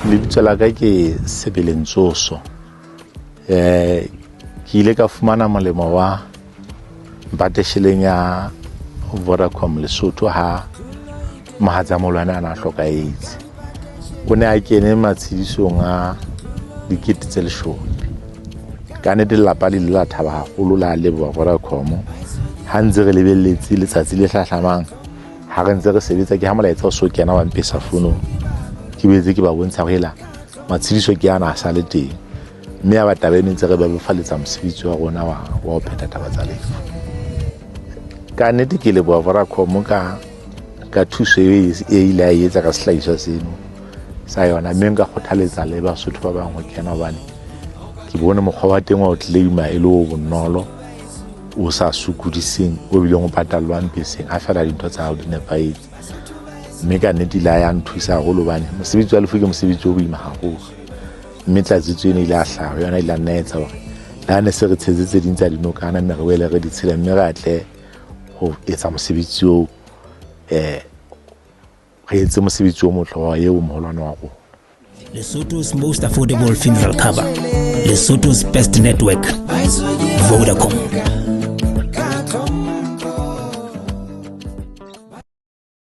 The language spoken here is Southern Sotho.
Lebitso la ka ke Sebeleng Tsoso. Ke ile ka fumana molemo wa mpatesheleng ya Vodacom Lesotho ha mohatsa molwane a na hlokahetse. O ne a kene matshedisong a 10,000. Ka nnete lelapa le ile la thaba haholo, la leboha Vodacom. Ha ntse re lebelletse letsatsi le hlahlamang, ha re ntse re sebetsa, ke ha molaetsa o so kena wa mpesa founong. Ke boetse ke ba bontsha hore hela matshediso ke ana a sa le teng, mme ya ba taba eno ntse re bebofaletsa mosebetsi wa rona wa ho phetha taba tsa lefu. Ka nnete ke leboha Vodacom ka thuso e ile a e etsa ka sehlahiswa seno sa yona, mme nka kgothaletsa le Basotho ba bang ho kena, hobane ke bone mokgwa wa teng wa ho claima e le o bonolo, o sa sokodiseng, o bileng o patallwang beseng ha fela dintho tsa hao di nepahetse. Mme ka nnete ile a ya nthusa haholo, hobane mosebetsi wa lefu ke mosebetsi o boima haholo, mme tlatsetso eno ile a hlaha yona, ile a nna etsa hore le ha ne se re tshetse tse ding tsa dinokana, mme re boele re di tshele, mme re atle ho etsa mosebetsi oo, re etse mosebetsi o motle wa eo moholwane wa rona. Lesotho's most affordable funeral cover. Lesotho's best network. Vodacom.